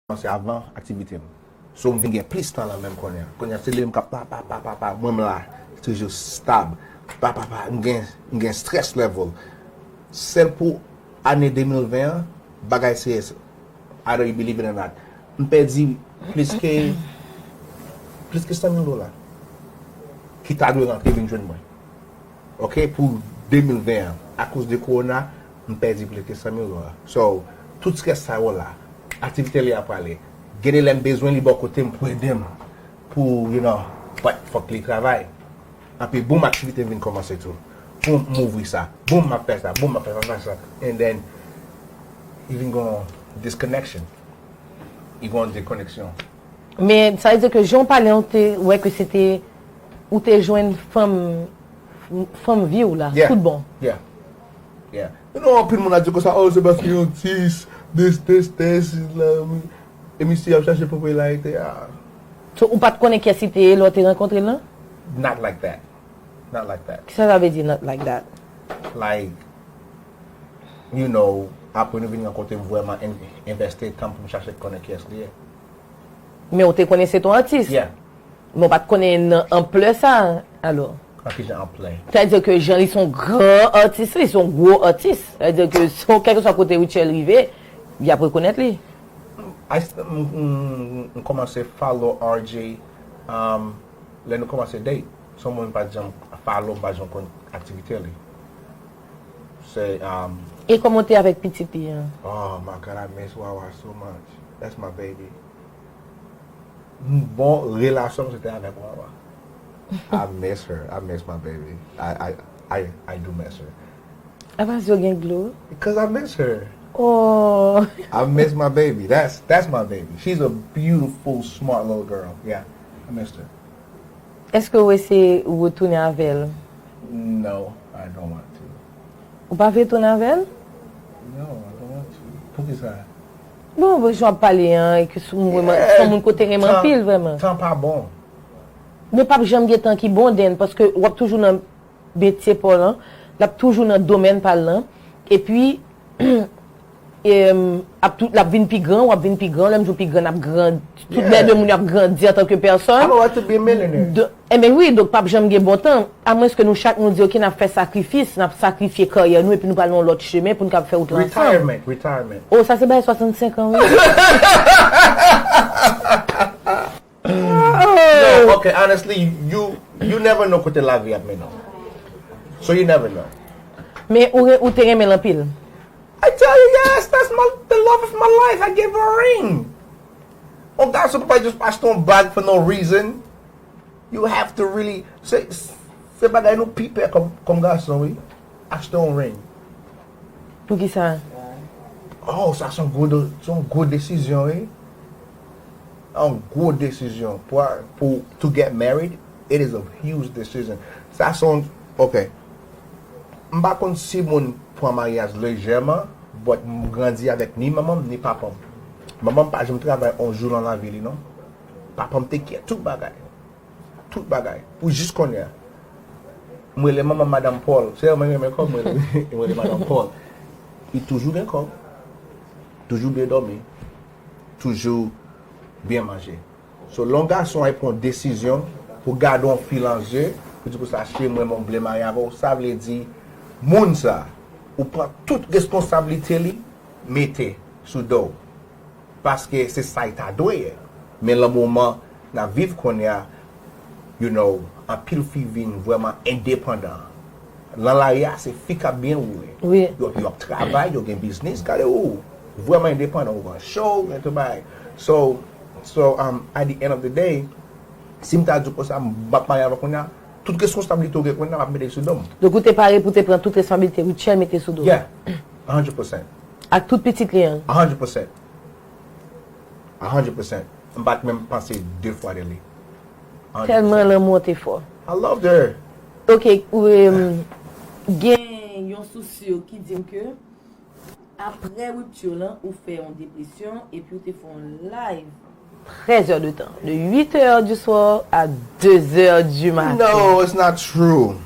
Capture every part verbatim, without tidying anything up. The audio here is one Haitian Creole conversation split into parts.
kòmanse avan aktivite m. So, m vin gen plis tan nan men m kounye a. Kounye a, se li menm k ap pa, pa, pa, pa, pa. Mwen, m la, toujou stab. Pa, pa, pa, m gen, m gen stress level. Sèl pou ane de mil ven an, bagay serye. Either you believe it or not. M pèdi plis ke, plis ke san mil dola. Ki ta dwe rantre vin jwenn mwen. Ok, pou de mil ven an, akoz de kowona, m pèdi plis ke san mil dola. So, tout stress sa yo la, aktivite li a prale. Gen de lè m bezwen li bò kote m pou ede m, pou, you know, but fòk li travay. Epi boum, aktivite vin kòmanse tou. Boum, m ouvri sa. Boum, m ap fè sa. Boum, m ap fè sa, fè sa. And then, li vin gon disconnection. Li gon dekoneksyon. Men, sa vle di ke jan w pale an, ou te wè ke se te, ou te jwenn fanm, fanm vi w la, Yeah. Tout bon. Yeah. Yeah. You know, anpil moun ap di konsa, oh, se paske yon tis, this, this, this, la, e misye ap chache popilarite a. So, ou pa t konnen kiyès li te ye lè w te rankontre l lan? Not like that. Not like that. Kisa sa vle di, not like that? Like, you know, apre nou vin rankontre, m vrèman en- envesti tan pou m chache konnen kiyès li ye. Men ou te konnen se t on atis. Yeah. Men ou pa t konnen nan anplè sa, alò. Nan ki jan anplè? Sa vle di ke jan li se yon gran atis, li se yon gwo atis. Sa vle di ke si kèlkeswa kote Rutshelle rive, y ap rekonèt li. I st- m, m, m kòmanse follow R J, um, lè nou kòmanse date. Se yon moun m pa t janm follow, m pa t janm konn aktivite li. Se, um, E kòman w te avèk pitit li an? Oh my God, I miss Wawa so much. That's my baby. Bon, relasyon m se te avèk Wawa. I miss her. I miss my baby. I, I, I, I do miss her. Apa zye w gen dlo? Because I miss her. Oh. I miss my baby. That's that's my baby. She's a beautiful, smart little girl. Yeah, I missed her. Èske w eseye retounen avè l? No, I don't want to. Ou pa vle retounen avè l? No, I don't want to. Poukisa? Bon, bon, jan w ap pale an, e ke sou mwen, se yon moun kote renmen anpil, vrèman. Tan pa bon. Men p ap janm gen tan ki bon, Dan, paske w ap toujou nan metye pa w lan, l ap toujou nan domèn pa l lan. Epi, em, ap tou, l ap vin pi gran, w ap vin pi gran, lè m di w pi gran, n ap grandi. Tout lè de moun yo ap grandi antanke pèsòn. I'm about to be a millionaire. Enben wi, donk p ap janm gen bon tan. Amwenske nou chak nou di, oke, n ap fè sakrifis, n ap sakrifye karyè nou epi nou pral nan yon lòt chemen pou n kab fè wout lan ansanm. Retirement, retirement. Oh, sa se bay swasannsenk an, wi. No, okay, honestly, you you never know kote lavi ap mennen w. So you never know. Men ou, re- ou te renmen l anpil. I tell you, yes, that's my the love of my life. I gave her a ring. On gason pa just achte yon bag for no reason. You have to really se se bagay nou pi pè kòm kòm gason, wi. Achte yon ring. Poukisa? Oh, sa se yon gwo de- se yon gwo desizyon, wi. Yon gwo desizyon pou pou to get married, it is a huge decision. Sa se yon, ok. M pa konn si moun pran maryaj lejèman, but m grandi avèk ni manman m ni papa m. Manman m pa janm travay yon jou nan lavi li non. Papa m te kite tout bagay. Tout bagay. Pou jis kounye a. M rele manman m Madanm Paul. Se mwen renmen kòb m rele, m rele Madanm Paul. Li toujou gen kòb. Toujou byen dòmi. Toujou byen manje. So lè yon gason al pran yon desizyon pou gade yon fi lan zye, pou di konsa cheri mwen men m vle marye avè w, sa vle di moun sa, ou pran tout responsablite li mete sou do w. Paske se sa l ta dwe ye. Men nan moman n ap viv kounye a, you know, anpil fi vin vrèman endepandan. Nan lari a, se fi k ap byen woule. Wi. Yo, yo ap travay, yo gen biznis, gade ou. Vrèman endepandan, ou pran cho, gen tout bagay. So, so um, at the end of the day, si m ta di w konsa, m ap marye avè w kounye a, tout responsablite w gen kounye a, m ap mete sou do m. Donk ou te pare pou te pran tout responsablite Rutshelle mete sou do w? Yeah, a hundred percent. Ak tout pitit li an? A hundred percent. A hundred percent. M pa t menm panse de fwa de li. A hundred percent. Tèlman lanmou an te fò. I loved her. Ok, ou, em, gen yon sous ki di m ke apre ripti lan, ou fè yon depresyon epi ou te fè yon live trèz è de tan, de uit è di swa a de è di maten. No, it's not true.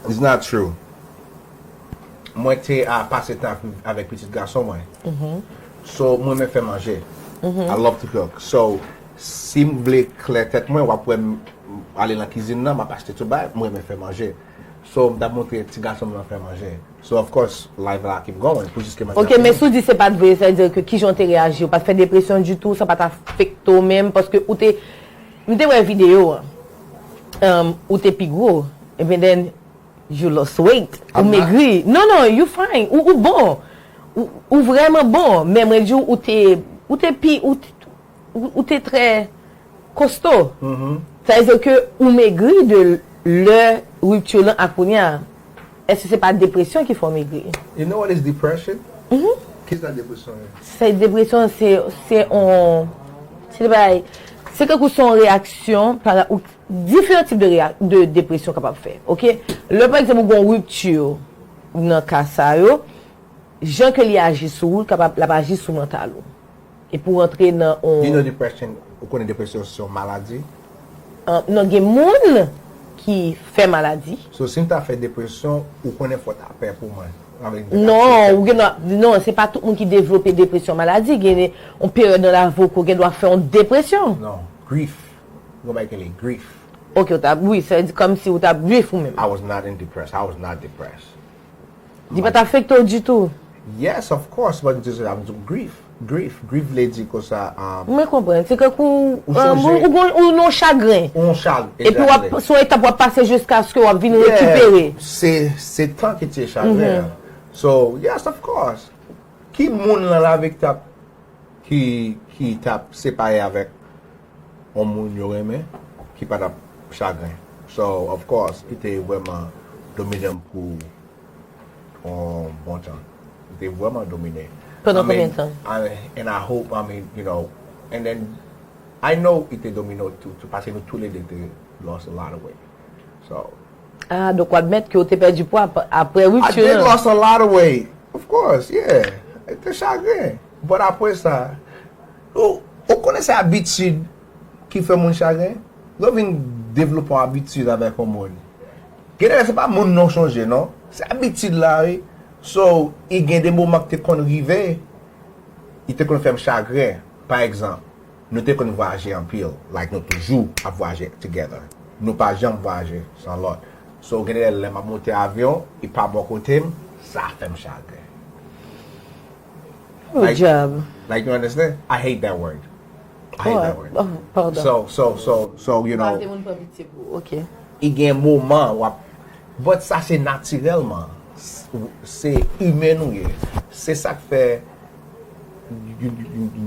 It's not true. Mwen te a pase tan avèk pitit gason mwen. So, mwen renmen fè manje. I love to cook. So, si m vle klè tèt mwen, w ap wè m ale nan kizin nan, m ap achte tout bagay, m renmen fè manje. So, m t ap montre ti gason m nan fè manje. So, of course, life la keep going, pou jiske manje Ok, men si w di se pa t vre, sa vle di ke kijan w te reyaji? Ou pa t fè depresyon ditou, sa pa t afekte w menm, paske ou te, m te wè videyo an. Um, ou te pi gwo, and then you lost weight. Ou I'm not- megri. Non, non, you fine. Ou, ou bon. Ou, ou vrèman bon. Men mwen di w, ou te, ou te pi, ou, te- ou, ou te trè kosto. Sa vle di ke ou megri de lè ripti lan a kounye a. Èske se pa depresyon ki fè w megri? You know what is depression? Ki sa depresyon ye? Se depresyon, se, se on, se de bagay, se tankou se yon reyaksyon, pa, ou, diferan tip de, reya- de depresyon kapab fè, ok? Lè, pa egzanp, ou gen yon ripti nan ka sa yo, jan ke li aji sou ou, l kapab, l ap aji sou mantal ou. Epi w antre nan on... You know depression, ou konnen depresyon se yon maladi? Ah, non, gen moun ki fè maladi. So, si m ta fè depresyon, ou konnen fò w ta pè pou mwen. Avèk Non, ou gen dwa, non, se pa tout moun ki devlope depresyon maladi. Gen yon peryòd nan lavi w ke w gen dwa fè yon depresyon. Non, grief. Yon bagay ki rele grief. Ok, ou ta, wi, sa vle di kòmsi ou ta grif ou menm. I was not in depressed. I was not depressed. Li pa t afekte w ditou. Yes, of course, but this is, I'm doing grief. Grief. Grief vle di konsa, um, Mwen konprann. Se tankou Ou um, sonje- ou, ou, ou nan chagren. on chag. Epi w ap, se yon etap w ap pase jiskaske w ap vin Yeah, rekipere. Se, se tan ki te chagren an. So, yes, of course. Ki moun nan lavi ki t ap, ki, ki t ap separe avèk yon moun yo renmen, ki pa t ap chagren? So, of course, li te vrèman domine m pou yon bon tan. Li te vrèman domine. Pandan I mean, konbyen tan? I, and I hope, I mean, you know, and then I know li te domine w tou, tou, paske nou tou le de te lost a lot of weight. So, Ah, donk w admèt ke w te pèdi pwa ap- apre I ripti did lan. Lost a lot of weight. Of course, yeah. Li te chagren. But apre sa, ou, ou konnen se abitid ki fè moun chagren? Lè w vin devlope yon abitid avèk yon moun. Genlè se pa moun nan w chonje, non. Se abitid la, wi. So, i gen de moman ki te konn rive, li te konn fè m chagren. Pa egzanp, nou te konn vwayaje anpil. Like, nou toujou ap vwayaje together. Nou pa janm vwayaje san lòt. So, genlè lè m ap monte avyon, li pa bò kote m, sa fè m chagren. Good job. Like, you understand? I hate that word. I hate Oh, that word. Oh, pardon. So, so, so, so, you know, Moun pran pitye pou ou. Ok. i gen moman w ap, but sa se natirèlman. Se imen nou ye. Se sa k fè you, you, you, you